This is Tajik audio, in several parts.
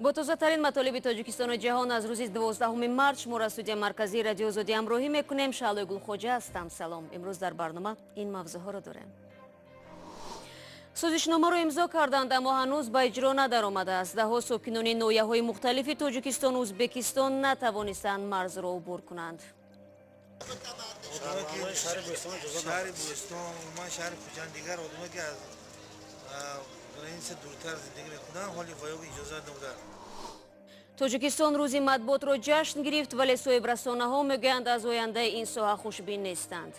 Бо тозатарин матолиби Тоҷикистону ҷаҳон аз рӯзи 12 март шуморо аз студияи марказии Радиои Озодӣ ҳамроҳӣ мекунем. Шаҳлои Гулхоҷа ҳастам. Салом. Имрӯз дар барнома ин мавзӯъҳоро дорем. Созишномаро имзо карданд, аммо ҳанӯз ба иҷро надаромадааст. Даҳҳо сокинони ноҳияҳои мухталифи Тоҷикистону Ӯзбекистон натавонистанд марзро убур кунанд. Шаҳри Бӯстон, умуман шаҳри Хуҷанд, дигар одамое, ки аз граница дуртар зиндагӣ мекунанд, ҳоли ваёби иҷозат набуданд. Тоҷикистон рӯзи матбуотро ҷашн гирифт, вале соҳибрасонаҳо мегӯянд, аз ояндаи ин соҳа хушбин нестанд.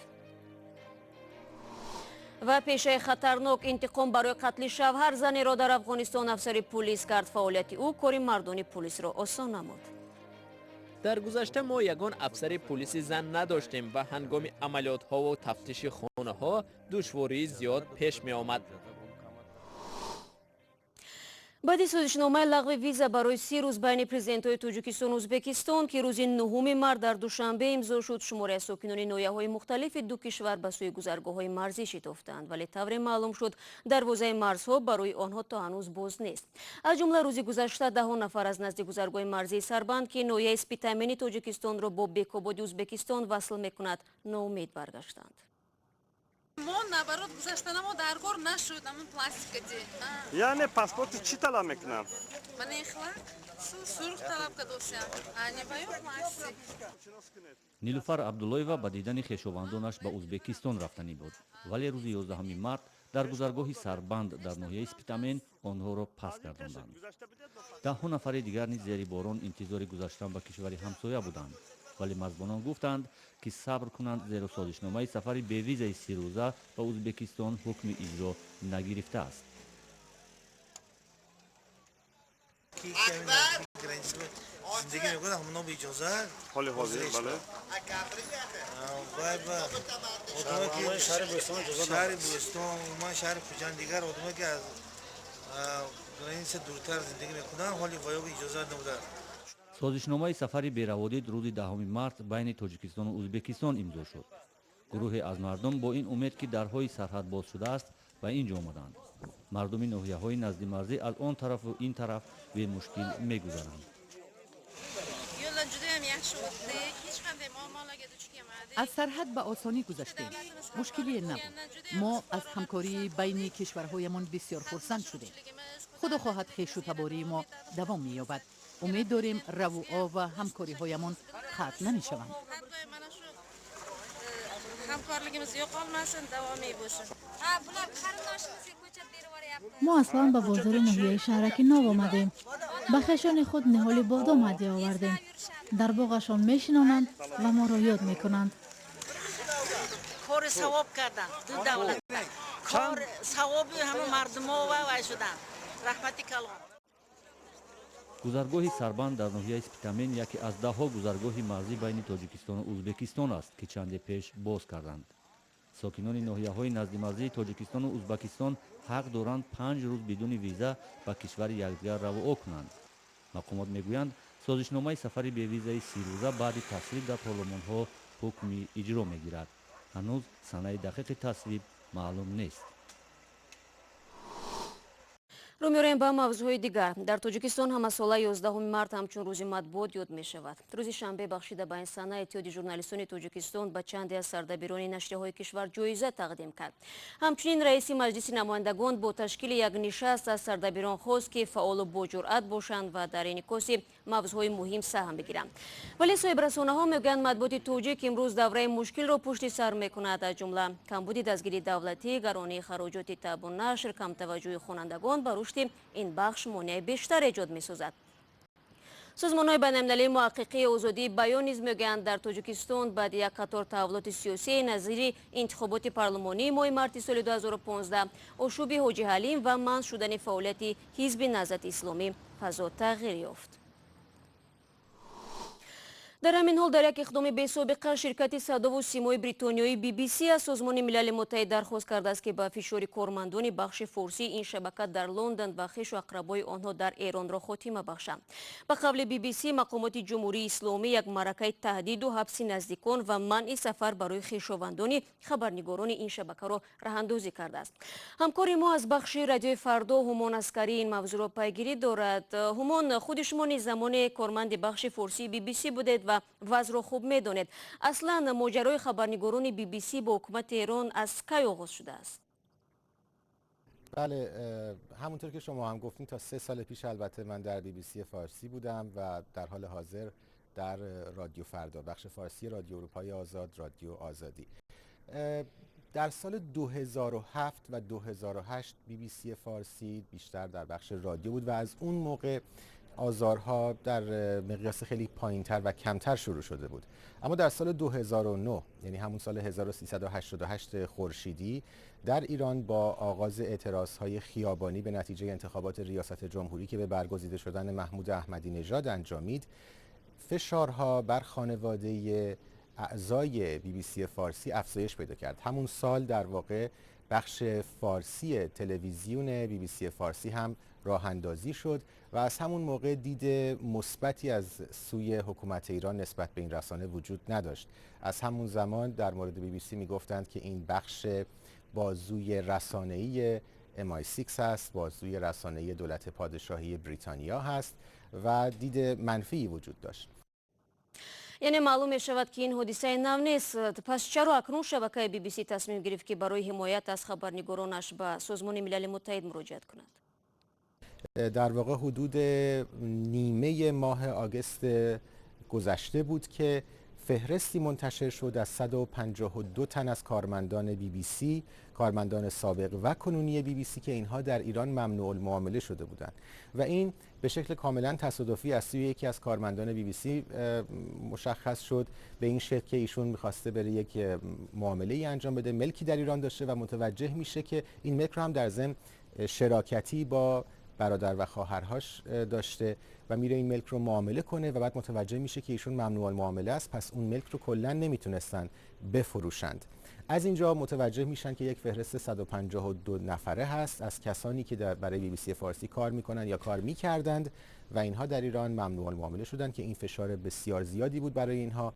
Ва пешаи хатарнок: интиқом барои қатли шавҳар занеро дар Афғонистон афсари пулис кард. Фаъолияти ӯ кори мардони пулисро осон намуд. Дар гузашта мо ягон афсари пулиси зан надоштем ва ҳангоми амалиётҳову тафтиши хонаҳо душвории зиёд пеш меомад. Баъди созишномаи лағви виза барои 30 рӯз байни президентҳои Тоҷикистону Ӯзбекистон, ки рӯзи 9 март дар Душанбе имзо шуд, шумори аз сокинони ноҳияҳои мухталифи ду кишвар ба сӯи гузаргоҳҳои марзӣ шитофтанд, вале тавре маълум шуд, дарвозаи марзҳо барои онҳо то ҳанӯз боз нест. Аз ҷумла рӯзи гузашта даҳо нафар аз назди гузаргоҳи марзии Сарбанд, ки ноҳияи Спитамени Тоҷикистонро бо Бекободи Ӯзбекистон васл мекунад, ноумед баргаштанд. Мо, наоборот, гузаштанамо дар кор нашуд, ҳамун пластикати. Яъне паспорти чӣ талаб мекунанд? Мана ихлак сурх талаб кадосям, ани баё пластик. Нилуфар Абдуллоева ба дидани хешовандонаш ба Ӯзбекистон рафтанӣ буд, вале рӯзи 11 март дар гузаргоҳи Сарбанд дар ноҳияи Спитамен онҳоро пас гардонданд. Даҳҳо нафари дигар низ зери борон интизори гузаштан ба кишвари ҳамсоя буданд, вале марзбонон гуфтанд, ки сабр кунанд, зеро созишномаи сафари бевизаи 30-рӯза ба Ӯзбекистон ҳукми иҷро нагирифтааст. Ки граница зиндагӣ мекунанд, ҳамоно ба иҷозат. Ҳоли ҳозир, бале. Вай ба одамое, ки шаҳри Бӯстон, умуман шаҳри Хуҷанд, дигар одамое, ки аз граница дуртар зиндагӣ мекунанд, ҳоли ваёби иҷозат набуданд. Созишномаи сафари бераводид рӯзи 10 март байни Тоҷикистону Ӯзбекистон имзо шуд. Гурӯҳе аз мардум бо ин умед, ки дарҳои сарҳад боз шудааст, ба ин ҷо омаданд. Мардуми ноҳияҳои наздимарзӣ аз он тарафу ин тараф бемушкил мегузаранд. Yo'ldan judayam yaxshi o'tdik, hech qanday muammolarga duch kelmadik. Аз сарҳад ба осонӣ гузаштем, мушкилие набуд. Мо аз ҳамкории байни кишварҳоямон бисёр хурсанд шудем. Худо хоҳад, хешу табории мо давом меёбад. Умед дорем, раву о ва ҳамкориҳоямон қатъ намешаванд. Har doim mana shu hamkorligimiz yo'qolmasin, davomiy bo'lsin. Ha, bular qarindoshimizga ko'chat berib yuboryapti. Мо аслан ба бозори ноҳияи Шаҳраки Нов омадем. Ба хешони худ ниҳоли бодом ҳадя овардем. Дар боғашон мешинонанд ва моро ёд мекунанд. Кори савоб кардан ду давлат, кор савоби ҳама мардумо ва вай шудан. Раҳмати калон. Гузаргоҳи Сарбанд дар ноҳияи Спитамен яке аз даҳҳо гузаргоҳи марзӣ байни Тоҷикистону Ӯзбекистон аст, ки чанде пеш боз карданд. Сокинони ноҳияҳои наздимарзии Тоҷикистону Ӯзбакистон ҳақ доранд 5 рӯз бидуни виза ба кишвари якдигар равуо кунанд. Мақомот мегӯянд, созишномаи сафари бевизаи 30-рӯза баъди тасвиб дар парлумонҳо ҳукми иҷро мегирад. Ҳанӯз санаи дақиқи тасвиб маълум нест. Рӯ меорем ба мавзӯъҳои дигар. Дар Тоҷикистон ҳамасола 11 март ҳамчун рӯзи матбуот ёд мешавад. Рӯзи шанбе бахшида ба ин сана Иттиҳоди журналистони Тоҷикистон ба чанде аз сардабирони нашрияҳои кишвар ҷоиза тақдим кард. Ҳамчунин раиси Маҷлиси намояндагон бо ташкили як нишаст аз сардабирон хост, ки фаъолу боҷуръат бошанд ва дар инъикоси мавзӯъҳои муҳим саҳм бигиранд. Вале соҳибрасонаҳо мегӯянд, матбуоти тоҷик имрӯз давраи мушкилро пушти сар мекунад. Аз ҷумла камбуди дастгирии давлатӣ, гаронии хароҷоти табъу нашр, камтаваҷҷӯҳи хонандагон ба рушди ин бахш монеаи бештар эҷод месозад. Созмонҳои байналмилалии муҳаққиқии озодии баён низ мегӯянд, дар Тоҷикистон баъди як қатор таҳаввулоти сиёсии назири интихоботи парлумонии моҳи марти соли 2015, ошӯби Ҳоҷи Ҳалим ва манъ шудани фаъолияти Ҳизби Наҳзати Исломӣ фазо тағйир ёфт. Дар ҳамин ҳол, дар як иқдоми бесобиқа, ширкати садову симои бритониёи BBC аз Созмони Милали Муттаҳид дархост кардааст, ки ба фишори кормандони бахши форсии ин шабака дар Лондон ва хешу ақрабои онҳо дар Эронро хотима бахшанд. Ба қавли BBC, мақомоти Ҷумҳурии Исломӣ як маъракаи таҳдиду ҳабси наздикон ва манъи сафар барои хешовандони хабарнигорони ин шабакаро роҳандозӣ кардааст. Ҳамкори мо аз бахши Радиои Фардо Ҳумон Аскарӣ ин мавзӯъро пайгирӣ дорад. Ҳумон, худи шумо низ замоне корманди бахши форсии BBC будед ва вазъро хуб медонед. Аслан моҷарои хабарнигорони BBC бо ҳукумати Эрон аз кай оғоз шудааст? بله، همونطور که شما هم گفتین، تا 3 سال پیش البته من در بی بی سی فارسی بودم و در حال حاضر در رادیو فردا، بخش فارسی رادیو اروپای آزاد، رادیو آزادی. در سال 2007 و 2008 بی بی سی فارسی بیشتر در بخش رادیو بود و از اون موقع آزارها در مقیاس خیلی پایینتر و کمتر شروع شده بود. اما در سال 2009، یعنی همون سال 1388 خورشیدی، در ایران با آغاز اعتراض های خیابانی به نتیجه انتخابات ریاست جمهوری که به برگزیده شدن محمود احمدی نژاد انجامید، فشارها بر خانواده اعضای بی بی سی فارسی افزایش پیدا کرد. همون سال در واقع بخش فارسی تلویزیون بی بی سی فارسی هم راه اندازی شد و از همون موقع دید مثبتی از سوی حکومت ایران نسبت به این رسانه وجود نداشت. از همون زمان در مورد بی بی سی میگفتند که این بخش بازوی رسانه‌ای MI6 هست، بازوی رسانه‌ای دولت پادشاهی بریتانیا هست و دید منفی وجود داشت. Яъне маълум мешавад, ки ин ҳодисаи нав нест. Пас чаро акнун шабакаи BBC тасмим гирифт, ки барои ҳимоят аз хабарнигоронаш ба Созмони Милали Муттаҳид муроҷиат кунад? در واقع حدود نیمه ماه آگست گذشته بود که فهرستی منتشر شد از 152 تن از کارمندان بی بی سی، کارمندان سابق و کنونی بی بی سی که اینها در ایران ممنوع المعامله شده بودند و این به شکل کاملا تصادفی از سوی یکی از کارمندان بی بی سی مشخص شد، به این شکل که ایشون میخواسته بره یک معامله ای انجام بده، ملکی در ایران داشته و متوجه میشه که این ملک رو هم در ضمن شراکتی با برادر و خواهرهاش داشته و میره این ملک رو معامله کنه و بعد متوجه میشه که ایشون ممنوع المعامله است، پس اون ملک رو کلا نمیتونستن بفروشند. از اینجا متوجه میشن که یک فهرست 152 نفره هست از کسانی که در برای بی بی سی فارسی کار میکنن یا کار میکردند و اینها در ایران ممنوع المعامله شدن که این فشار بسیار زیادی بود برای اینها.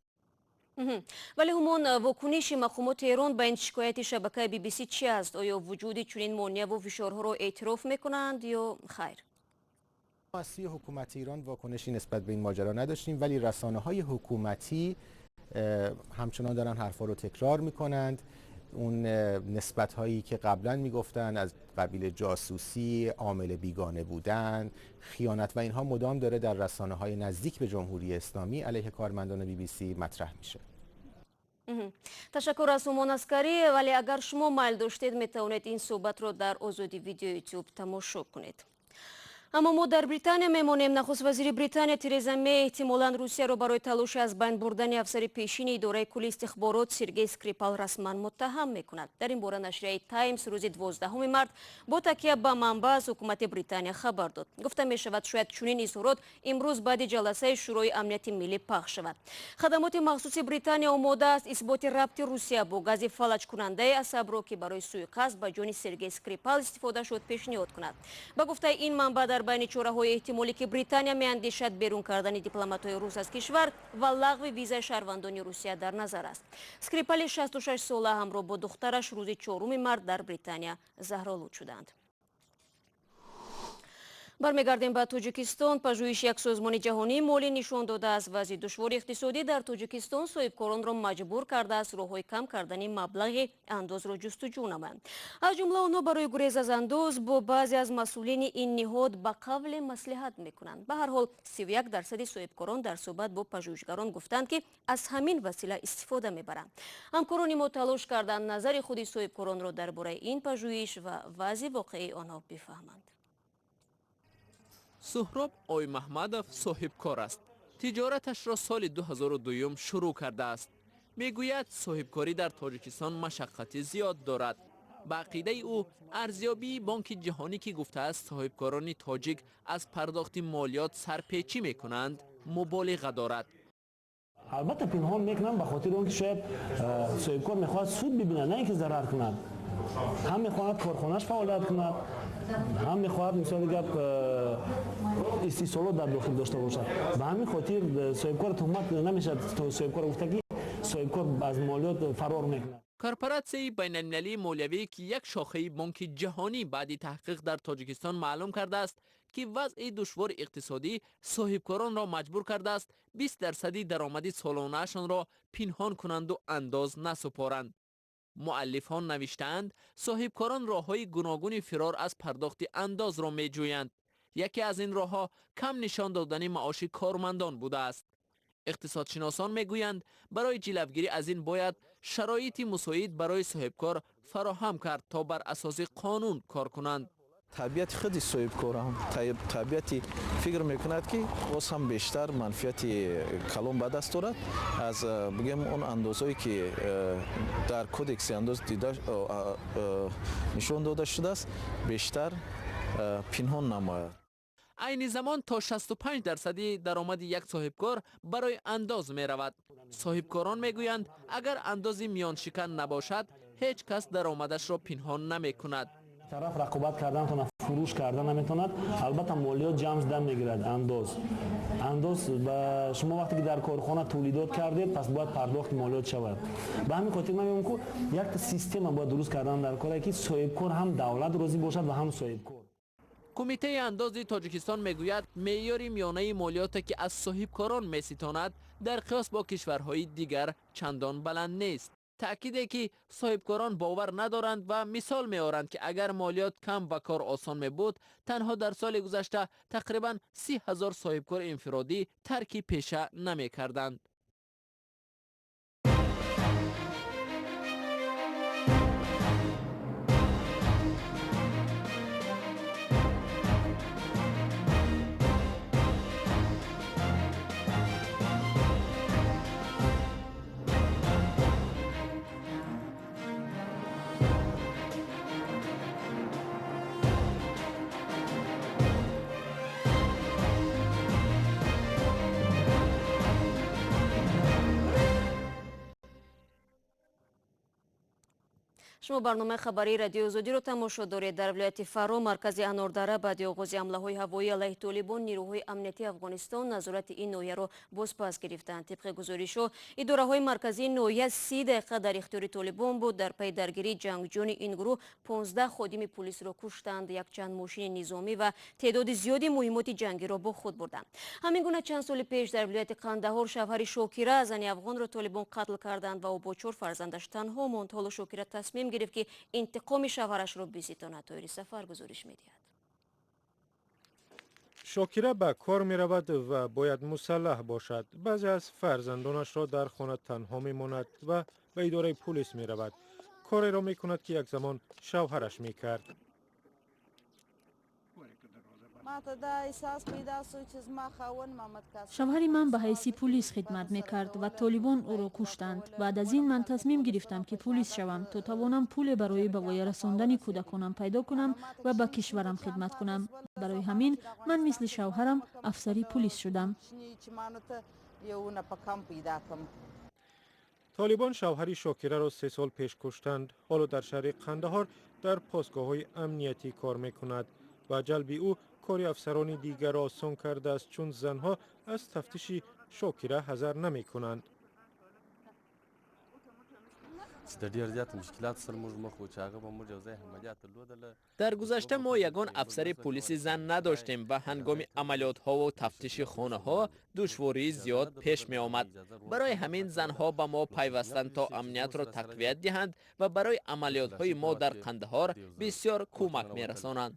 Вале ҳумон, вокуниши мақомоти Эрон ба ин шикояти шабакаи BBC чӣ аст? Оё вуҷуди чунин монеаву фишорҳоро эътироф мекунанд ё хайр? از سوی حکومت ایران واکنشی نسبت به این ماجرا نداشتیم، ولی رسانه های حکومتی همچنان دارن حرفا رو تکرار میکنند. اون نسبت هایی که قبلا میگفتن از قبیل جاسوسی، عامل بیگانه بودن، خیانت و اینها مدام داره در رسانه های نزدیک به جمهوری اسلامی علیه کارمندان بی بی سی مطرح میشه. Ташаккур аз Ҳумон Аскарӣ. Вале агар шумо майл доштед, метавонед ин суҳбатро дар Озоди Видео Ютуб тамошо кунед. Аммо мо дар Британия мемонем. Нахуст вазири Британия Тереза Мей эҳтимолан Русияро барои талоши аз байн бурдани афсари пешини идораи кулли истихборот Сергей Скрипал расман муттаҳам мекунад. Дар ин бора нашрияи Таймс рӯзи 12 март бо такя ба манбаъ аз ҳукумати Британия хабар дод. Гуфта мешавад, шояд чунин изҳорот имрӯз баъди ҷаласаи Шӯрои амнияти миллӣ пахш шавад. Хадамоти махсуси Британия омода аст исботи рабти Русия бо гази фалаҷкунандаи асабро, ки барои сӯиқасд ба ҷони Сергей Скрипал истифода шуд, пешниҳод кунад. Ба гуфтаи ин манбаъ, дар байни чораҳои эҳтимолӣ, ки Британия меандешад, берун кардани дипломатҳои рус аз кишвар ва лағви визаи шаҳрвандони Русия дар назар аст. Скрипали 66 сола ҳамроҳ бо духтараш рӯзи 4 март дар Британия заҳролуд шуданд. Бармегардем ба Тоҷикистон. Пажӯҳиши як созмони ҷаҳонии молӣ нишон додааст, вазъи душвори иқтисодӣ дар Тоҷикистон соҳибкоронро маҷбур кардааст роҳҳои кам кардани маблағи андозро ҷустуҷӯ намоянд. Аз ҷумла онҳо барои гурез аз андоз бо баъзе аз масъулини ин ниҳод ба қавле маслиҳат мекунанд. Ба ҳар ҳол, 31% соҳибкорон дар суҳбат бо пажӯҳишгарон гуфтанд, ки аз ҳамин васила истифода мебаранд. Ҳамкорони мо талош карданд назари худи соҳибкоронро дар бораи ин пажӯҳиш ва вазъи воқеии онҳо бифаҳманд. Суҳроб Оймаҳмадов соҳибкор аст. Тиҷораташро соли 2002 шурӯъ кардааст. Мегӯяд, соҳибкорӣ дар Тоҷикистон машаққати зиёд дорад. Ба ақидаи ӯ, арзёбии Бонки Ҷаҳонӣ, ки гуфтааст соҳибкорони тоҷик аз пардохти молиёт сарпечӣ мекунанд, муболиға дорад. Албатта пинҳон мекунанд ба хотири он ки шояд соҳибкор мехоҳад суд бибинад, на ин ки зарар кунад. Ҳам мехоҳад корхонааш фаъолият кунад, ҳам мехоҳад мисоли гап истеҳсолот дар дохил дошта бошад. Ба ҳамин хотир соҳибкор туҳмат намешавад, соҳибкор гуфта ки соҳибкор аз молиёт фарор мекунад. Корпоратсияи байналмилалии молиявӣ, ки як шохаи бонки ҷаҳонӣ, баъди таҳқиқ дар Тоҷикистон маълум кардааст, ки вазъи душвори иқтисодӣ соҳибкоронро маҷбур кардааст 20% даромади солонаашонро пинҳон кунанду андоз насупоранд. Муаллифон навиштаанд, соҳибкорон роҳҳои гуногуни фирор аз пардохти андозро меҷӯянд. Яке аз ин роҳҳо кам нишон додани маоши кормандон будааст. Иқтисодшиносон мегӯянд, барои ҷилавгирӣ аз ин бояд шароити мусоид барои соҳибкор фароҳам кард, то бар асоси қонун кор кунанд. Табиати худи соҳибкорам табиати фикр мекунад, ки боз ҳам бештар манфиати калон ба даст дорад аз бигем он андозҳое, ки дар кодекси андоз дида нишон дода шудааст, бештар пинҳон намояд. Айни замон то 65% даромади як соҳибкор барои андоз меравад. Соҳибкорон мегӯянд, агар андози миёншикан набошад, ҳеҷ кас даромадашро пинҳон намекунад. Тараф рақобат кардан наметавонад, фурӯш кардан наметавонад. Албатта молиёт ҷамъ шудан мегирад. Андоз ба шумо вақте ки дар корхона толидот кардед, пас бояд пардохти молиёт шавад. Ба ҳамин хотир ман мегӯям, ки якта система бояд дуруст кардан дар коре, ки соҳибкор ҳам давлат розӣ бошад ва ҳам соҳибкор. Кумитаи андози Тоҷикистон мегӯяд, меъёри миёнаи молиёте, ки аз соҳибкорон меситонад, дар қиёс бо кишварҳои дигар чандон баланд нест. Таъкиде ки соҳибкорон бовар надоранд ва мисол меоранд, ки агар молиёт кам ва кор осон мебуд, танҳо дар соли гузашта тақрибан 30 000 соҳибкори инфиродӣ тарки пеша намекарданд. Шумо барномаи хабарии Радиои Озодиро тамошо доред. Дар вилояти Фаро, маркази Анордара, баъди оғози ҳамлаҳои ҳавоӣ алайҳи Толибон, нирӯҳои амниятии Афғонистон назорати ин ноҳияро бозпас гирифтанд. Тибқи гузоришҳо, идораҳои марказии ноҳия 30 дақиқа дар ихтиёри Толибон буд. Дар пайи даргирии ҷангҷӯёни ин гурӯҳ 15 ходими пулисро куштанд, якчанд мошини низомӣ ва теъдоди зиёди муҳиммоти ҷангиро бо худ бурданд. Ҳамин гуна чанд соли пеш дар вилояти Қандаҳор шавҳари Шокира, зани афғонро Толибон қатл карданд ва ӯ бо 4 фарзандаш танҳо монд. Ҳоло Шокира тасмим гирифт, ки интиқоми шавҳарашро биситонад. Тоҳири Сафар гузориш медиҳад. Шокира ба кор меравад ва бояд мусаллаҳ бошад. Баъзе аз фарзандонашро дар хона танҳо мемонад ва ба идораи пулис меравад. Кореро мекунад, ки як замон шавҳараш мекард. Шавҳари ман ба ҳайси пулис хидмат мекард ва Толибон ӯро куштанд. Баъд аз ин ман тасмим гирифтам, ки пулис шавам, то тавонам пуле барои ба воя расондани кӯдаконам пайдо кунам ва ба кишварам хидмат кунам. Барои ҳамин ман мисли шавҳарам афсари пулис шудам. Толибон шавҳари Шокираро 3 сол пеш куштанд. Ҳоло дар шаҳри Қандаҳор дар посгоҳҳои амниятӣ кор мекунад ва ҷалби ӯ кори афсарони дигарро осон кардааст, чун занҳо аз тафтиши Шокира ҳазар намекунанд. Дар гузашта мо ягон афсари пулиси зан надоштем ва ҳангоми амалиётҳову тафтиши хонаҳо душвории зиёд пеш меомад. Барои ҳамин занҳо ба мо пайвастанд, то амниятро тақвият диҳанд ва барои амалиётҳои мо дар Қандаҳор бисёр кӯмак мерасонанд.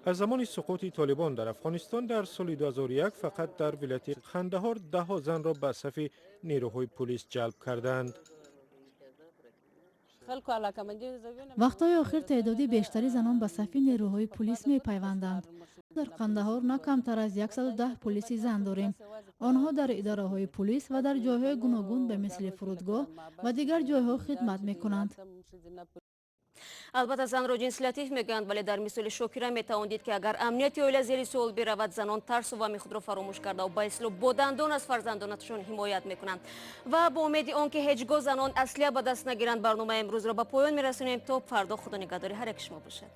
Аз замони суқути Толибон дар Афғонистон дар соли 2001 фақат дар вилояти Қандаҳор даҳҳо занро ба сафи нерӯҳои пулис ҷалб карданд. Вақтҳои охир теъдоди бештари занон ба сафи нерӯҳои пулис мепайванданд. Дар Қандаҳор на камтар аз 110 пулиси зан дорем. Онҳо дар идораҳои пулис ва дар ҷойҳои гуногун ба мисли фурудгоҳ ва дигар ҷойҳо хидмат мекунанд. Албатта, занро ҷинси латиф мегӯянд, вале дар мисоли Шокира метавон дид, ки агар амнияти оила зери суол биравад, занон тарсу ваҳми худро фаромӯш кардаву ба истилоҳ бо дандон аз фарзандонашон ҳимоят мекунанд. Ва бо умеди он ки ҳеҷ гоҳ занон аслиҳа ба даст нагиранд, барномаи имрӯзро ба поён мерасонем. То фардо, Худо нигаҳдори ҳар яки шумо бошад.